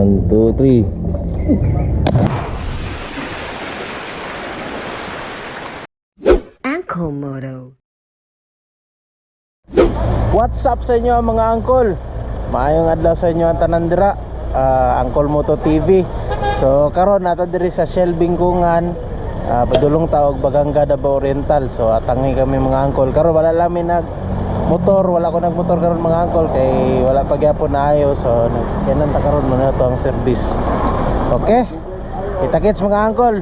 One, two, three. Uncle Moto. What's up sa inyo, mga angkol? Maayong adlaw sa inyo ang tanan dira. Angkol Moto TV. So karon nato diri sa Shell Bingkungan, padulong ta og Baganga, Davao Oriental. So atangi kami, mga angkol. Karon wala lang mi nag motor, wala ko nagmotor karon, mga angkol, kay wala pa gyapon naayo. So nagsakyanan ta karon mo na to ang service. Okay? Kita-kits, mga angkol.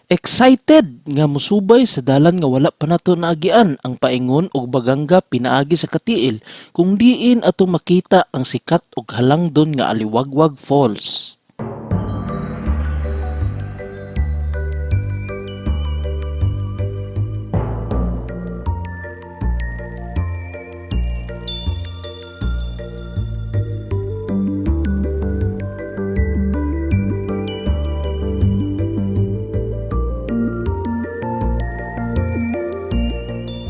Excited nga musubay sa dalan nga wala pa nato naagian ang paingon og Baganga pinaagi sa Katiil kung diin ato makita ang sikat og halangdon nga Aliwagwag Falls.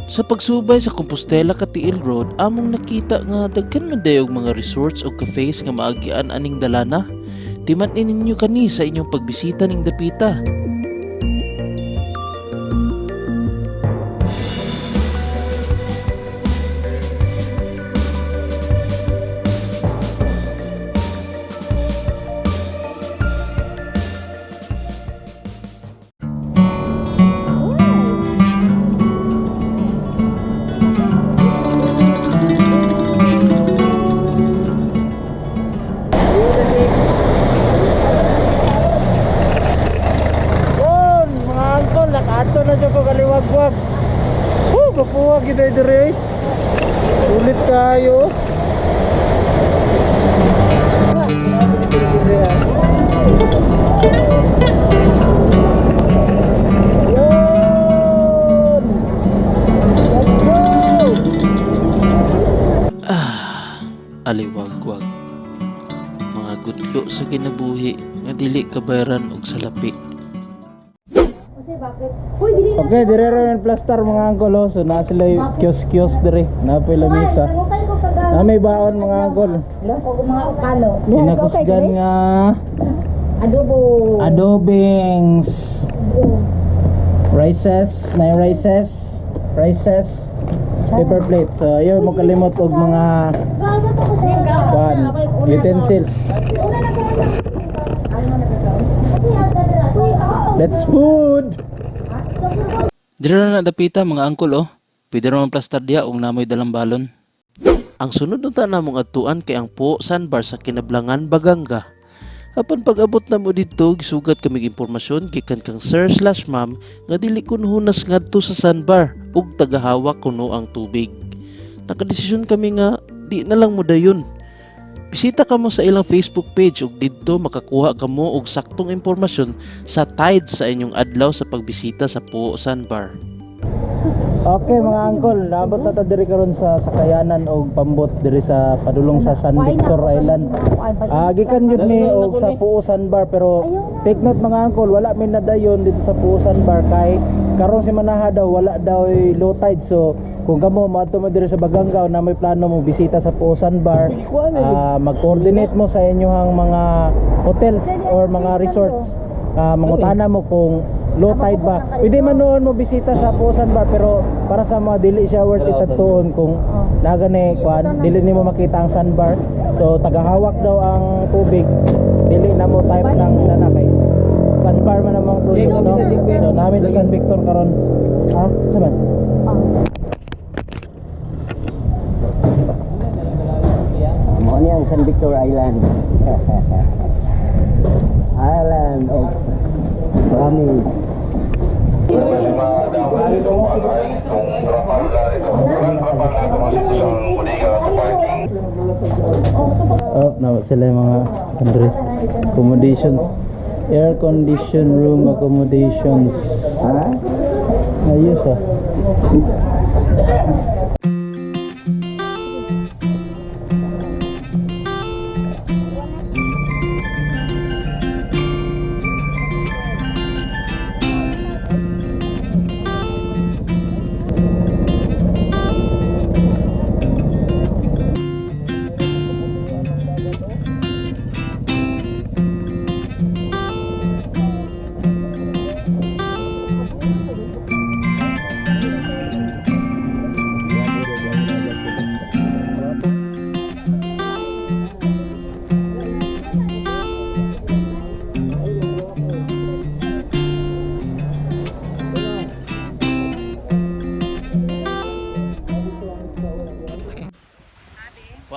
Sa pagsubay sa Compostela Katiil Road, among nakita nga daghan man dayo og mga resorts og cafes nga maagian aning dalana. Timan-i ninyo kani sa inyong pagbisita ning dapita. Yun, mga angkol, nakaadto na dyan ko kaliwagwag. Oh, kapuwag kita dire. Ulit tayo. Yun! Let's go! Ah, Aliwagwag. Mga gudlo sa kinabuhi nga dili kabayaran og salapi. Okay, dire ra yung plaster, mga angkol, oh. So naa sila yung kiosk-kiosk dire. Naa po yung lamisa. Na may baon, mga angkol. Mga ukalo. Kinakusgan nga Adobo. adobings, rices, na rices, rices, paper plate. So ayaw mo kalimot og mga kan utensils. Let's food. Diri ra na dapita, mga angkol, oh. Pwede ra man plastar diha og namoy dalang balon. Ang sunod unta namong adtuan kay ang Po Sandbar sa Kinablangan, Baganga. Apan pag-abot namo didto, gisugat kami og impormasyon gikan kang sir/ma'am nga dili kuno hunas ngadto sa sandbar ug tagahawak kuno ang tubig. Nakadesisyon kami nga di na lang mo dayon. Bisita kamo sa ilang Facebook page ug didto makakuha kamo og saktong impormasyon sa tide sa inyong adlaw sa pagbisita sa Po Sandbar. Okay, mga angkol, naabot na ta diri karon sa sakayanan og pambot diri sa padulong sa San Victor Island. Gikan jud ni og sa Puo Sandbar, pero take note, mga angkol, wala mi nadayon dito sa Puo Sandbar kay karong si Manaha daw wala daw low tide. So kung kamo moadto mo diri sa Baganga na may plano mo bisita sa Puo Sandbar, mag-coordinate mo sa inyong mga hotels or mga resorts. Mangutana mo kung low tide ba. Pwede man noon mo bisita sa Pusan Bar, pero para sa mga dili siya worth it adtuon kung nagani kuan dili nimo makita ang sandbar. So tagahawak daw ang tubig. Dili na mo type ng nanakay. Sandbar man among tubig, no. So namin sa San Victor karon. Ha? Sa man? Mo ni ang San Victor Island. Island of Promise. Oh, na sila yung mga andre accommodations. Air condition room accommodations. Ha? Ayos ah.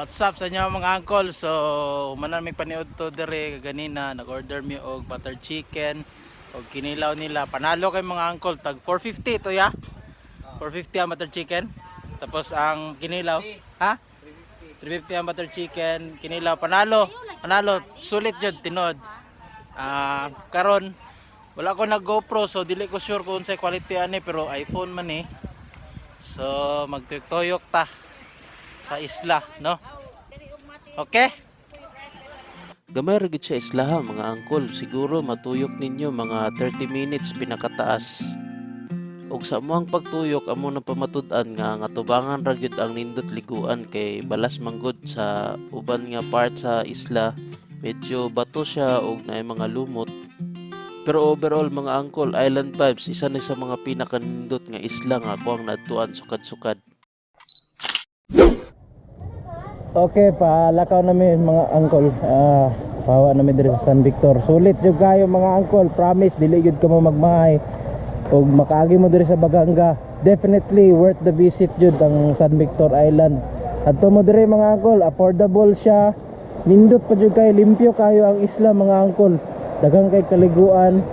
What's up sa inyo, mga uncle? So, manan may paniud to dire ganina, nag-order mi og butter chicken og kinilaw nila. Panalo kay, mga uncle, tag 450 to ya. 450 ang butter chicken. Tapos ang kinilaw, ha? 350 ang butter chicken, kinilaw panalo. Panalo, sulit jud tinod. Ah, karon wala ko nag GoPro, so dili ko sure kung unsay quality ani, pero iPhone man eh. So magtuyok ta sa isla, no? Okay? Gamay ra gyud siya islaha, mga angkol. Siguro matuyok ninyo mga 30 minutes pinakataas. Ug sa amoang pagtuyok, amo na pamatud-an nga nga tubangan ra gyud ang nindot liguan kay balas manggod sa uban nga part sa isla. Medyo bato siya ug naay mga lumot. Pero overall, mga angkol, island vibes, isa ni sa mga pinakanindot nga isla nga ako ang naadtuan sukad-sukad. Okay, palakaw namin, mga uncle. Ah, pawa namin diri sa San Victor. Sulit jud kayo, mga uncle, promise dili jud kamo magmahay. Og makaagi mo diri sa Baganga, definitely worth the visit jud ang San Victor Island. Adto mo diri, mga uncle, affordable siya. Nindot pa jud kayo, limpyo kayo ang isla, mga uncle. Daghang kay kaliguan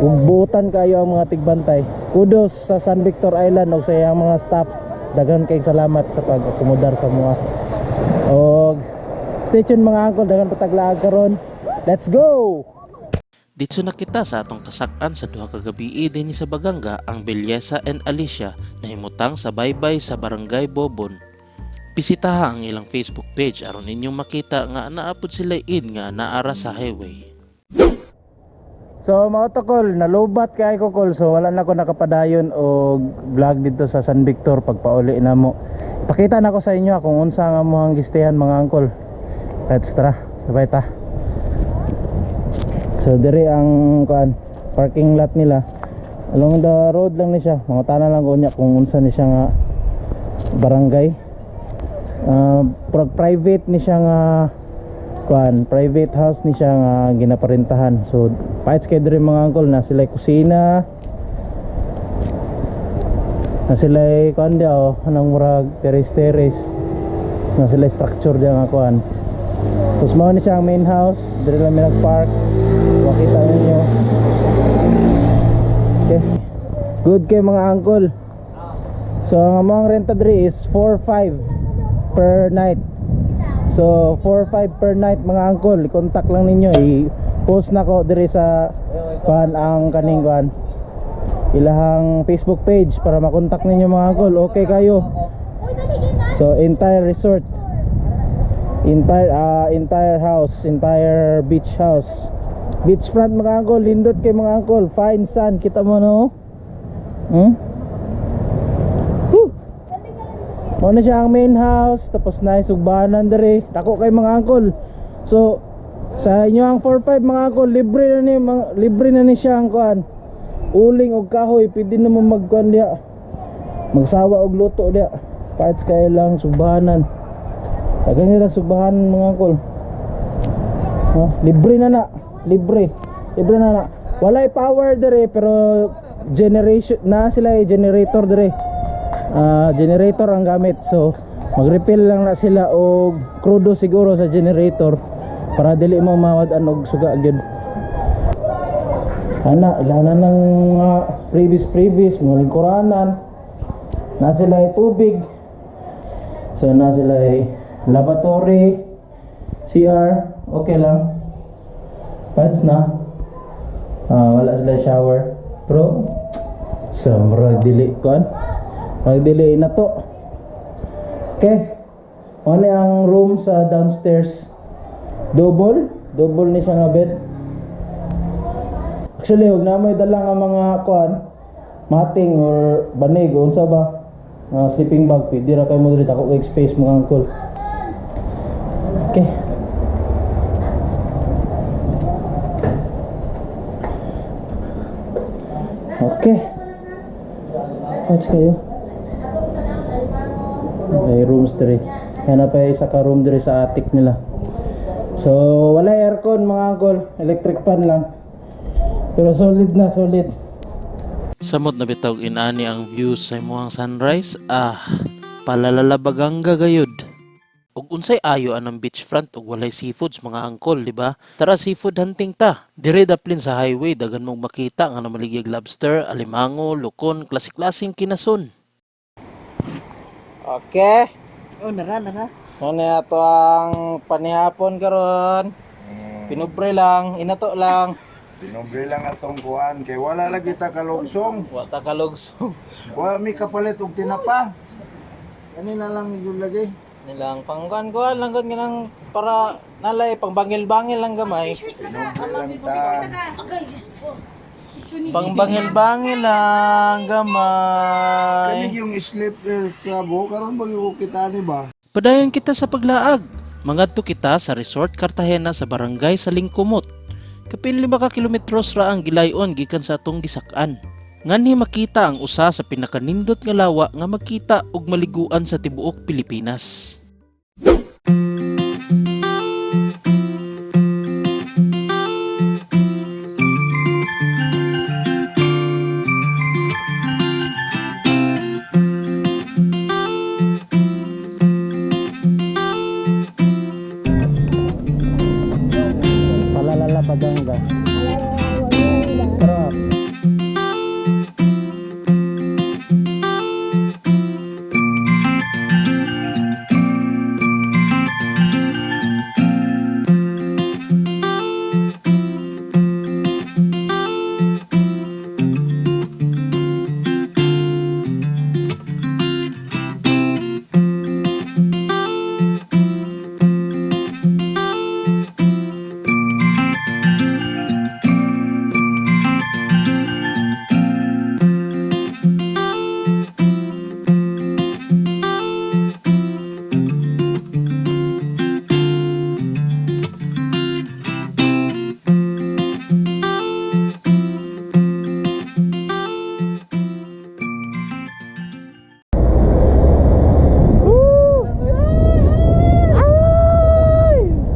ug buutan kayo ang mga tigbantay. Kudos sa San Victor Island ug sa iyang mga staff. Daghan kay salamat sa pag-akomodar sa mga. Og stay tuned, mga uncle, daghan pa tag laag karon. Let's go! Ditso na kita sa atong kasak-an sa 2 ka gabii dinhi sa Baganga, ang Belleza and Alicia na himutang sa baybay sa Barangay Bobon. Bisitaha ang ilang Facebook page aron inyong makita nga naapod sila in nga naara sa highway. So mga tokol, nalobat kay ko kol, so wala na ko nakapadayon og vlog dito sa San Victor pagpauli na mo. Pakita na ko sa inyo kung unsa nga amoang gistayan, mga uncle. Let's tara, sabay ta. So diri ang kuan, parking lot nila. Along the road lang ni siya. Mga tanan lang unya kung unsa ni siya nga barangay. Private ni siya nga kuan, private house ni siya nga ginaparentahan. So paits kay diri, mga uncle, na sila kusina, na sila kuan dia oh, anong murag terrace terrace na sila structure dia nga kuan. Tapos mao ni siya ang main house. Diri lang mi nagpark, makita ninyo. Okay, good kay, mga uncle. So ang among renta diri is 4-5 per night. So 4-5 per night, mga uncle, i-contact lang ninyo. I-post na ko diri sa kuan ang kaning kuan, ilahang Facebook page para makontak ninyo, mga uncle. Okay kayo. So entire resort, entire house, entire beach house. Beach front, mga uncle, lindot kay, mga uncle, fine sun, kita mo no? Woo! Mao na siya ang main house, tapos na sugbanan diri. Dako kay, mga uncle. So sa inyo ang 45, mga uncle, libre na ni siya ang kuan. Uling og kahoy, pwede na mo magkuan diha. Magsawa og luto diha. Parts kay lang sugbanan. Daghang nila sugbahan, mga uncle. Ha? Libre na na, libre. Libre na na. Walay power dire, pero generation na sila eh, generator dire. Ah, generator ang gamit, so mag-refill lang na sila og krudo siguro sa generator para dili mo mawad-an og suga gyud ana. Ilana ng mga previous previous mga lingkuranan na sila ay tubig. So na sila ay lavatory, CR, okay lang. Pads na. Ah, wala sila shower, pero sa murag dili kon magdili na to. Okay, ano ang room sa downstairs, double double ni siya nga bed. Actually, huwag na may dala nga mga kuan, mating or banig o unsa ba nga sleeping bag, pwede ra kayo mo diri, dako kay space, mga uncle. Okay. Okay. Watch kayo. May rooms diri. Yan na pa isa ka room diri sa attic nila. So, wala aircon, mga uncle. Electric fan lang. Pero solid na, solid. Samot na bitaw inani ang views sa imuhang sunrise. Ah, palalala Baganga gayud. Ug unsay ayo anang beachfront ug walay seafoods, mga angkol, di ba? Tara, seafood hunting ta. Dire daplin sa highway daghan mong makita nga namaligyag lobster, alimango, lukon, klase-klaseng kinason. Okay. Oh, nara, nara. Ano na to ang panihapon karon? Pinubre lang, inato lang. Pinubre lang atong kuan kay wala lagi ta kalugsong. Wa ta kalugsong. Wa mi kapalit og tinapa. Ani na lang gyud lagi. Nilang pangkuan-kuan lang gud kanang para nalay pangbangil-bangil lang gamay. Pinubre lang ta. Pangbangil-bangil lang gamay. Kani yung sleep klabo karon ba yung kita ni ba? Padayon kita sa paglaag. Mangadto kita sa Resort Cartagena sa Barangay Salingkumot. Kapin 5 ka kilometros ra ang gilayon gikan sa atong gisak-an. Nganhi makita ang usa sa pinakanindot nga lawa nga makita og maliguan sa tibuok Pilipinas. Palalala Baganga. Tara.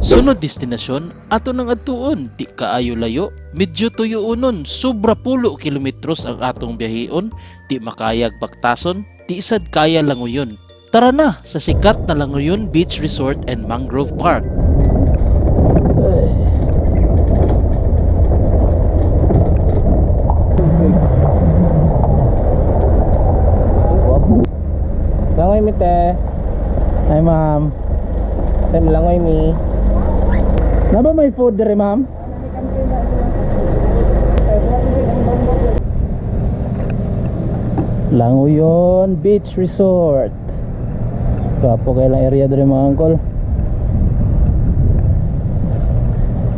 Sunod destinasyon, ato nang adtuon, di kaayo layo, medyo tuyoonon, sobra pulo kilometros ang atong biyaheon, di makayag baktason, di sad kaya languyon. Tara na sa sikat na Languyon Beach Resort and Mangrove Park. Langoy mi te. Hi, ma'am. Tem langoy mi. Na ba may food dere, ma'am? Langoyon Beach Resort. Gwapo kay lang area dere, mga angkol.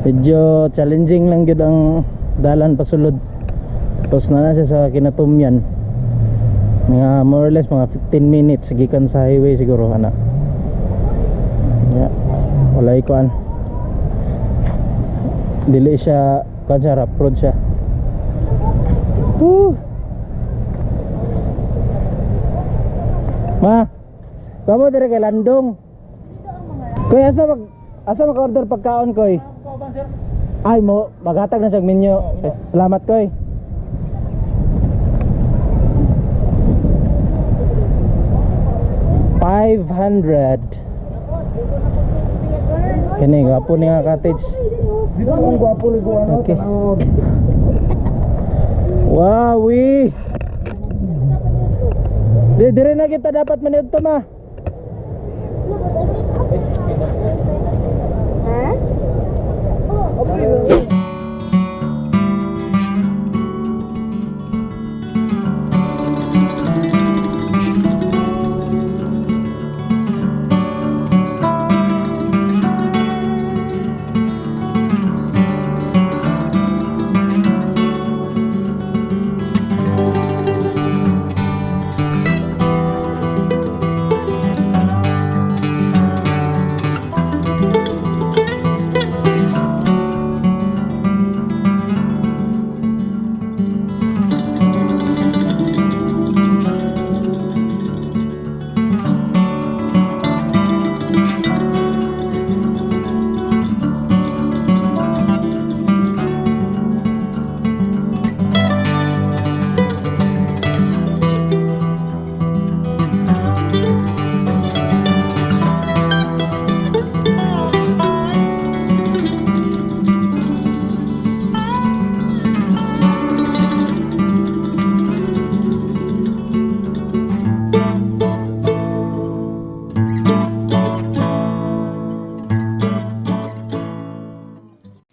Medyo challenging lang gyud ang dalan pasulod. Tapos na na siya sa Kinatumyan, mga more or less mga 15 minutes gikan sa highway siguro ana. Yeah. Walay kuan, dili siya kuan siya, rough road siya. Woo! Ma, kamo dire kay Landong. Koy, asa mag order pagkaon, koy? Ay mo maghatag na siyang menu. Eh, salamat, koy. 500. Kini gwapo ni nga cottage. Dito ang gwapo liguan. Okay. Wow, we. Di dire na kita dapat maniud to, ma.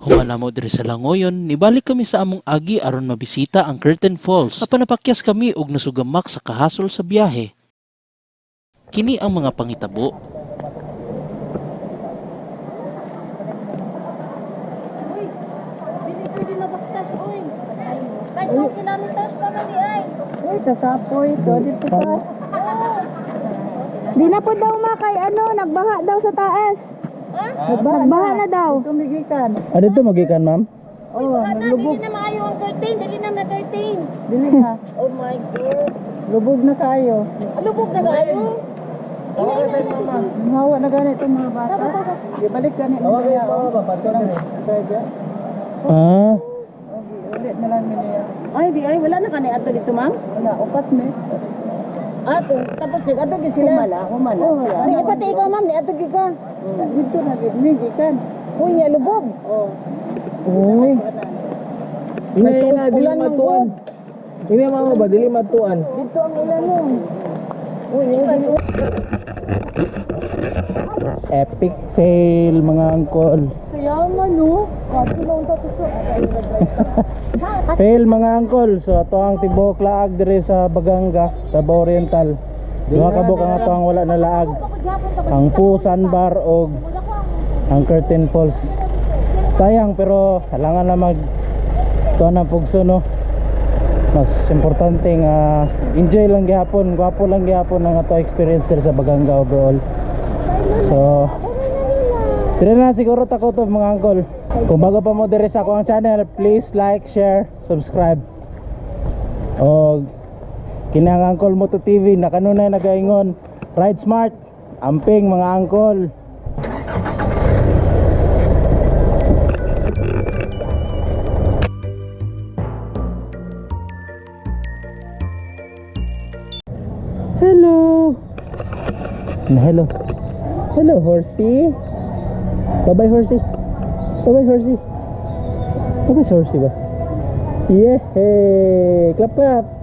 Human namo diri sa Langoyon, nibalik kami sa among agi aron mabisita ang Curtain Falls. Apan napakyas kami og nasugamak sa kahasol sa biyahe. Kini ang mga pangitabo. Uy, dili pwede mabaktas, uy. Kahit 2 kilometers pa man di ay. Uy, kasapoy. To, dito pa. Di na po daw ma kay ano, nagbaha daw sa taas. Nagbaha na daw. Tumigikan. Ah, dito magikan, ma'am? Uy, baka na, dili na maayo ang curtain, dili na na curtain. Dili na. Oh my God. Lubog na kayo. Ah, lubog na kayo. Hawa na gani itong mga bata. Ibalik gani nila. Ah, Ulit na lang nila. Ay, di ay, wala na kani ato dito, ma'am. Wala, upat ni. Ato, tapos nag ato gyud sila. Humala, humala. Oh, Di pati ikaw, ma'am, ni ato gyud ka. Dito na gid ni gikan. Uy, nga lubog. Oh. Uy. Ina ina dili Ulan ng matuan. Ina mama ba dili matuan. Dito ang ulan mo. Uy, uy, Epic fail, mga angkol. Sayaman, no? Kato lang tapos. Fail, mga angkol. So ato ang tibok laag dire sa Baganga, Davao Oriental. Duha ka buok ang ato ang wala na laag. Ang Pu Sandbar og ang Curtain Falls. Sayang, pero kailangan na mag tuan ng pugso, no. Mas importante nga enjoy lang gihapon, gwapo lang gihapon ang ato experience dire sa Baganga overall. So, dire na siguro tako to, mga angkol. Kung bago pa mo dire sa akong channel, please like, share, subscribe. Og kini ang Angkol Moto TV na kanunay nagaingon, ride smart, amping mga angkol. Hello. Hello. Hello, horsey. Bye-bye, horsey. Bye-bye, horsey. Bye-bye, horsey ba? Yay! Clap, clap.